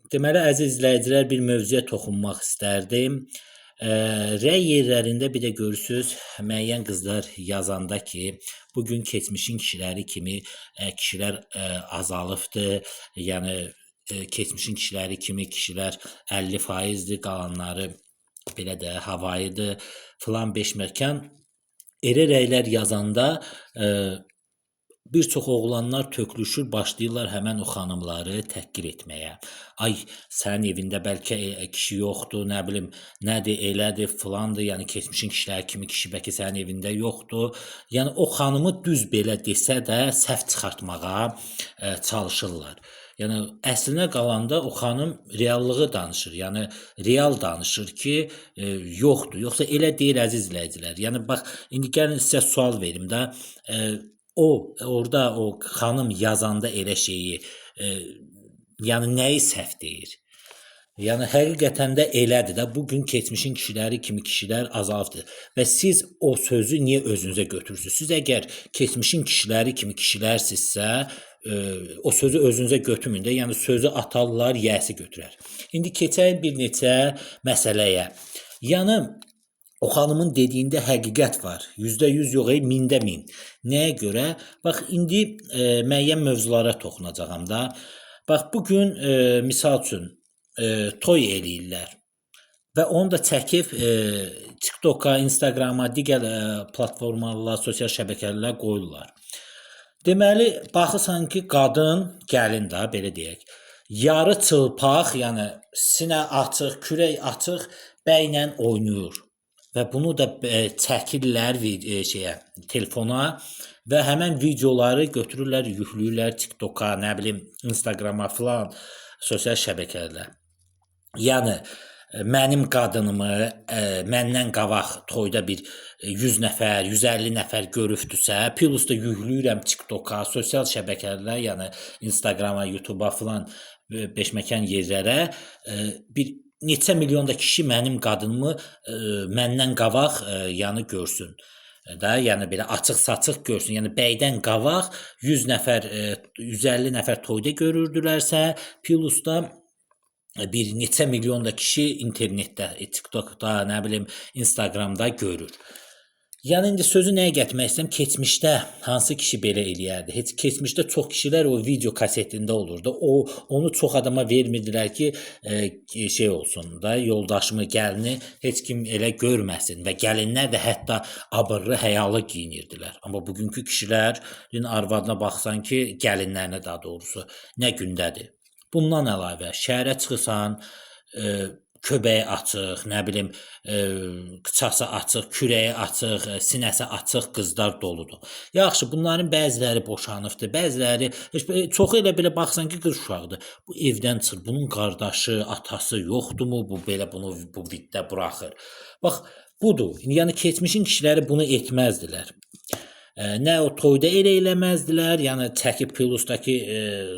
Deməli, əziz izləyicilər, bir mövzuya toxunmaq istərdim. Rəy yerlərində bir də görürsüz, müəyyən qızlar yazanda ki, bu gün keçmişin kişiləri kimi kişilər azalıbdır. Yəni keçmişin kişiləri kimi kişilər 50%-dir, qalanları belə də havayıdır filan beş məkan. Elə rəylər yazanda bir çox oğlanlar tökülüşür, başlayırlar həmən o xanımları təhqir etməyə. Ay, sənin evində bəlkə kişi yoxdur, nə bilim, nədir, elədir, filandır. Yəni keçmişin kişiləri kimi kişi bəlkə sənin evində yoxdur. Yəni o xanımı düz belə desə də səhv çıxartmağa çalışırlar. Yəni əslinə qalanda o xanım reallığı danışır. Yəni real danışır ki, yoxdur. Yoxsa elə deyil, əziz izləyicilər. Yəni bax, indi gəlin sizə sual verim də. O orada o xanım yazanda elə şeyi, yəni nəyi səhv deyir? Yəni həqiqətən də elədir də. Bu gün keçmişin kişiləri kimi kişilər azalıbdır və siz o sözü niyə özünüzə götürürsünüz? Siz əgər keçmişin kişiləri kimi kişilərsinizsə, o sözü özünüzə götürməyin də. Yəni sözü atarlar, yəsi götürər. İndi keçək bir neçə məsələyə. Yəni o xanımın dediyində həqiqət var. %100 yox, 1000-də 1000. Nəyə görə? Bax, indi müəyyən mövzulara toxunacağam da. Bax, bu gün misal üçün toy eləyirlər və onu da çəkib TikToka, Instagrama, digər platformalara, sosial şəbəkələrə qoyurlar. Deməli, baxırsan ki, qadın, gəlin də belə deyək, yarı çılpaq, yəni sinə açıq, kürək açıq bəylə oynayır. Və bunu da çəkirlər şeyə, telefona və həmən videoları götürürlər, yükləyirlər TikToka, nə bilim, Instagrama filan sosial şəbəkələrə. Yəni mənim qadınımı məndən qabaq toyda bir 100 nəfər, 150 nəfər görübdüsə, plus da yükləyirəm TikToka, sosial şəbəkələrə, yəni Instagrama, YouTube'a filan beşməkan yerlərə, bir neçə milyon da kişi mənim qadınımı məndən qabaq yəni görsün. Da, yəni belə açıq-saçıq görsün. Yəni bəydən qabaq 100 nəfər, 150 nəfər toyda görürdülərsə, plus da bir neçə milyon da kişi internetdə, TikTokda, nə bilim, Instagramda görür. Yəni indi sözü nəyə gətirmək istəyirəm? Keçmişdə hansı kişi belə eləyərdi? Heç keçmişdə çox kişilər o video kasetində olurdu. O onu çox adama vermirdilər ki, şey olsun da, yoldaşımı, gəlini heç kim elə görməsin və gəlinlər də hətta abırlı, həyalı geyinirdilər. Amma bugünkü kişilərin arvadına baxsan ki, gəlinlərinə daha doğrusu nə gündədir. Bundan əlavə şəhərə çıxırsan, köbəyi açıq, nə bilim, qıçası açıq, kürəyi açıq, sinəsi açıq qızlar doludur. Yaxşı, bunların bəziləri boşanıbdır, bəziləri heç çoxu elə belə baxsan ki, qız uşağıdır. Bu evdən çıxır, bunun qardaşı, atası yoxdurmu? Bu belə bunu bu viddə buraxır. Bax, budur. Yəni keçmişin kişiləri bunu etməzdilər. Nə o toyda elə eləməzdilər, yəni çəkib plusdakı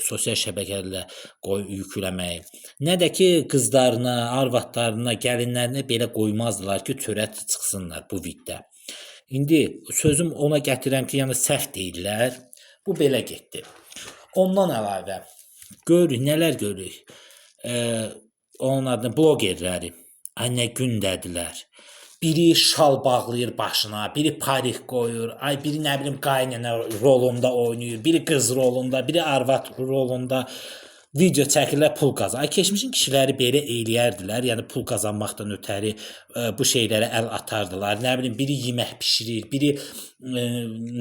sosial şəbəkələrə qoy yükləməyi. Nə də ki qızlarına, arvadlarına, gəlinlərinə belə qoymazdılar ki, törət çıxsınlar bu viddə. İndi sözüm ona gətirəm ki, yəni səhv deyirlər. Bu belə getdi. Ondan əlavə görürük, nələr görürük. Onun adını blogerləri. Ay nə gündədilər. Biri şal bağlayır başına, biri parik qoyur, ay biri nə bilim qaynana rolunda oynayır, biri qız rolunda, biri arvad rolunda video çəkirlər, pul qazanır. Ay keçmişin kişiləri belə eləyərdilər, yəni pul qazanmaqdan ötəri bu şeylərə əl atardılar. Nə bilim, biri yemək bişirir, biri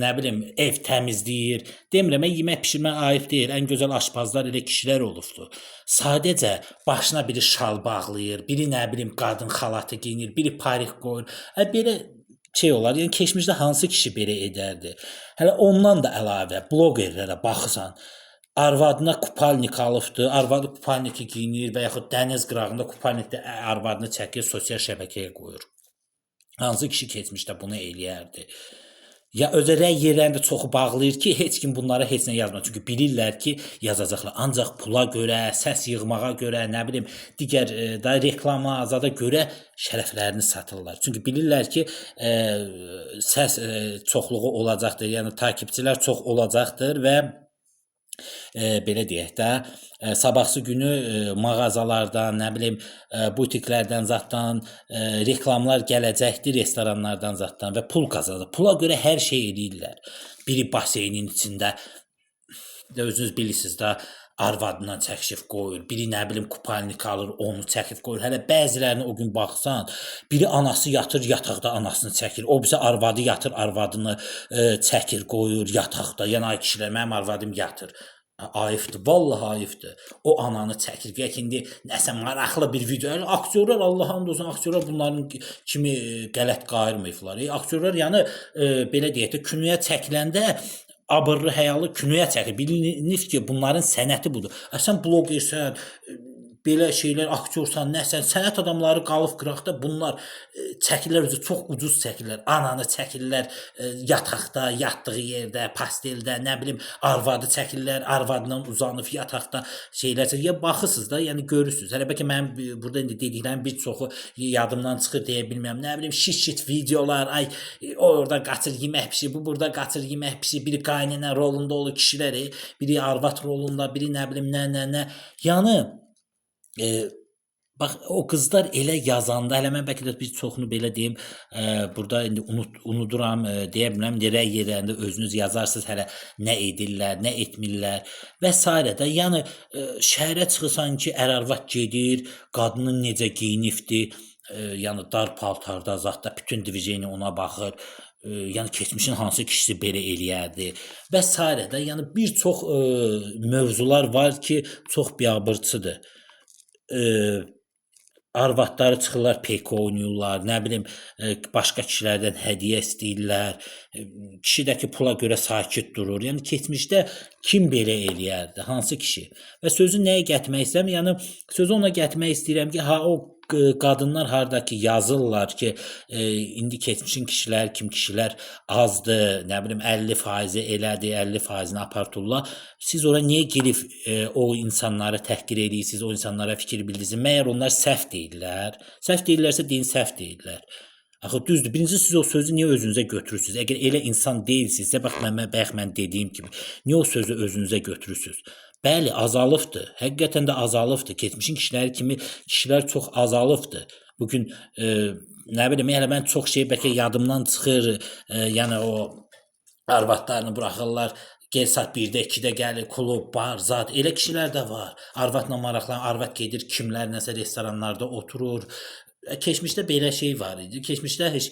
nə bilim ev təmizləyir. Demirəm, yemək bişirmək ayıb deyil. Ən gözəl aşpazlar elə kişilər olubdu. Sadəcə başına biri şal bağlayır, biri nə bilim qadın xalatı geyinir, biri parik qoyur. Ay belə şey olar. Yəni keçmişdə hansı kişi belə edərdi? Hələ ondan da əlavə blogerlərə baxırsan, arvadına kupalnik alıbdı, arvadı kupalniki geyinir və yaxud dəniz qırağında kupalnikdə arvadını çəkir, sosial şəbəkəyə qoyur. Hansı kişi keçmişdə bunu eləyərdi? Ya özə rəy yerlərində çoxu bağlayır ki, heç kim bunlara heç nə yazmır. Çünki bilirlər ki, yazacaqlar. Ancaq pula görə, səs yığmağa görə, nə bilim, digər da reklama, azada görə şərəflərini satırlar. Çünki bilirlər ki, səs çoxluğu olacaqdır, yəni takipçilər çox olacaqdır və Belə deyək də, sabahsı günü mağazalardan, nə bilim, butiklərdən zaddan reklamlar gələcəkdi, restoranlardan zaddan və pul qazanır. Pula görə hər şey eləyirlər. Biri baseynin içində də özünüz bilirsiniz də arvadından çəkişib qoyur, biri nə bilim kupalnik alır, onu çəkib qoyur. Hələ bəzilərini o gün baxsan, biri anası yatır yataqda anasını çəkir, o birisi arvadı yatır, arvadını çəkir, qoyur yataqda. Yəni ay kişilər, mənim arvadım yatır. Ayıbdır, vallahi ayıbdır. O ananı çəkir. Güya ki, indi nəsə maraqlı bir video. Yəni, aktyorlar, Allaha and olsun, aktyorlar bunların kimi qələt qayırmayıblar. Aktyorlar yəni belə deyək də kinoya çəkiləndə abırlı, həyalı kinoya çəkir. Bilinir ki, bunların sənəti budur. Sən bloqersən, belə şeylər, aktyorsan, nəsən, sənət adamları qalıb qıraqda bunlar çəkirlər, özü çox ucuz çəkirlər. Ananı çəkirlər yataqda, yatdığı yerdə, pasteldə, nə bilim, arvadı çəkirlər, arvadından uzanıb yataqda şeylər çəkir. Ya baxırsınız da, yəni görürsünüz. Hələ bəlkə mənim burada indi dediklərim bir çoxu yadımdan çıxır deyə bilmirəm. Nə bilim, şit-şit videolar, ay o orada qaçır yemək pişir, bu burada qaçır yemək pişir, biri qaynana rolunda olur kişiləri, biri arvad rolunda, biri nə bilim nə. Yəni bax o qızlar elə yazanda, hələ mən bəlkə də bir çoxunu belə deyim, burada indi unuduram, deyə bilmərəm. İndi rəy yerlərində özünüz yazarsınız hələ nə edirlər, nə etmirlər və sairə də. Yəni şəhərə çıxırsan ki, ər-arvad gedir, qadının necə geyinibdi, yəni dar paltarda, zadda bütün diviziyonu ona baxır. Yəni keçmişin hansı kişisi belə eləyərdi və sairə də. Yəni bir çox mövzular var ki, çox biabırçıdır. Arvadları çıxırlar pek oynayırlar, nə bilim başqa kişilərdən hədiyyə istəyirlər. Kişi də ki pula görə sakit durur. Yəni keçmişdə kim belə eləyərdi? Hansı kişi? Və sözü nəyə gətirmək istəyirəm? Yəni sözü ona gətirmək istəyirəm ki, ha o qadınlar harda ki yazırlar ki, indi keçmişin kişilər kim kişilər azdır, nə bilim 50%-i elədir, 50%-ni aparturlar. Siz ora niyə girib o insanları təhqir edirsiniz, o insanlara fikir bildirirsiniz? Məyər onlar səhv deyirlər? Səhv deyirlərsə deyin səhv deyirlər. Axı düzdür. Birincisi siz o sözü niyə özünüzə götürürsünüz? Əgər elə insan deyilsinizsə, bax bayaq mən dediyim kimi, niyə o sözü özünüzə götürürsünüz? Bəli, azalıbdır. Həqiqətən də azalıbdır. Keçmişin kişiləri kimi kişilər çox azalıbdır. Bugün nə bilim, elə mən çox şey bəlkə yadımdan çıxır. Yəni o arvadlarını buraxırlar. Gel saat 1-də, 2-də gəlir, klub, bar, zat. Elə kişilər də var. Arvadla maraqlanan, arvad gedir kimlərləsə restoranlarda oturur. Keçmişdə belə şey var idi. Keçmişdə heç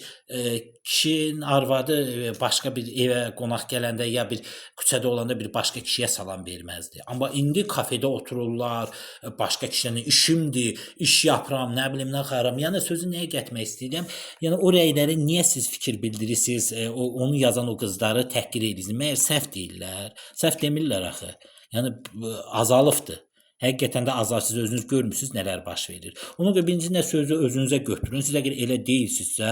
kişinin arvadı başqa bir evə qonaq gələndə ya bir küçədə olanda bir başqa kişiyə salam verməzdi. Amma indi kafedə otururlar, başqa kişilərlə işimdir, iş yapıram, nə bilim nə xaram. Yəni sözü nəyə gətirmək istəyirəm? Yəni o rəyləri niyə siz fikir bildirirsiniz? Onu yazan o qızları təhqir edirsiniz. Məyər səhv deyirlər? Səhv demirlər axı. Yəni azalıbdır. Həqiqətən də azar, siz özünüz görmüsünüz nələr baş verir. Ona görə birinci nə sözü özünüzə götürün. Siz əgər elə deyilsinizsə,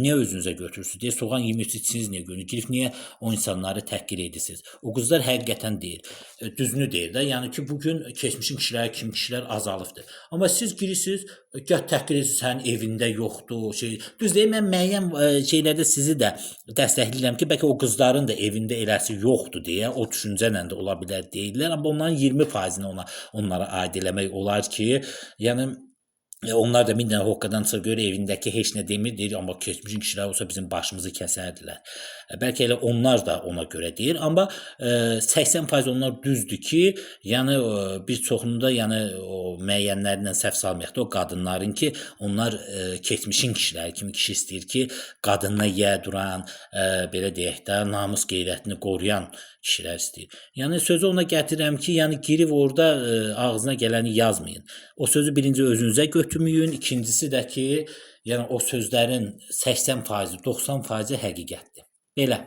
niyə özünüzə götürürsünüz? Deyə soğan yemirsiniz, içiniz niyə görünür? Girib niyə o insanları təhqir edirsiniz? O qızlar həqiqətən deyir, düzünü deyir də. Yəni ki, bu gün keçmişin kişiləri kim kişilər azalıbdır. Amma siz girirsiniz, gəl təhqir edirsiniz, sənin evində yoxdur, şey. Düz deyil, mən müəyyən şeylərdə sizi də dəstəkləyirəm ki, bəlkə o qızların da evində eləsi yoxdur deyə o düşüncə ilə də ola bilər deyirlər, amma onların 20%-ni onlara aid eləmək olar ki, yəni onlar da bir dənə hoqqadan çıxır görə evindəki heç nə demir, deyir, amma keçmişin kişilər olsa bizim başımızı kəsərdilər. Bəlkə elə onlar da ona görə deyir, amma 80% onlar düzdür ki, yəni bir çoxunda yəni o müəyyənlərindən səhv salmayaq da o qadınların ki, onlar keçmişin kişiləri kimi kişi istəyir ki, qadınına yiyə duran, belə deyək də, namus qeyrətini qoruyan kişilər istəyir. Yəni sözü ona gətirirəm ki, yəni girib orada ağzına gələni yazmayın. O sözü birinci özünüzə götürməyin, ikincisi də ki, yəni o sözlərin 80%, 90% həqiqətdir. Belə.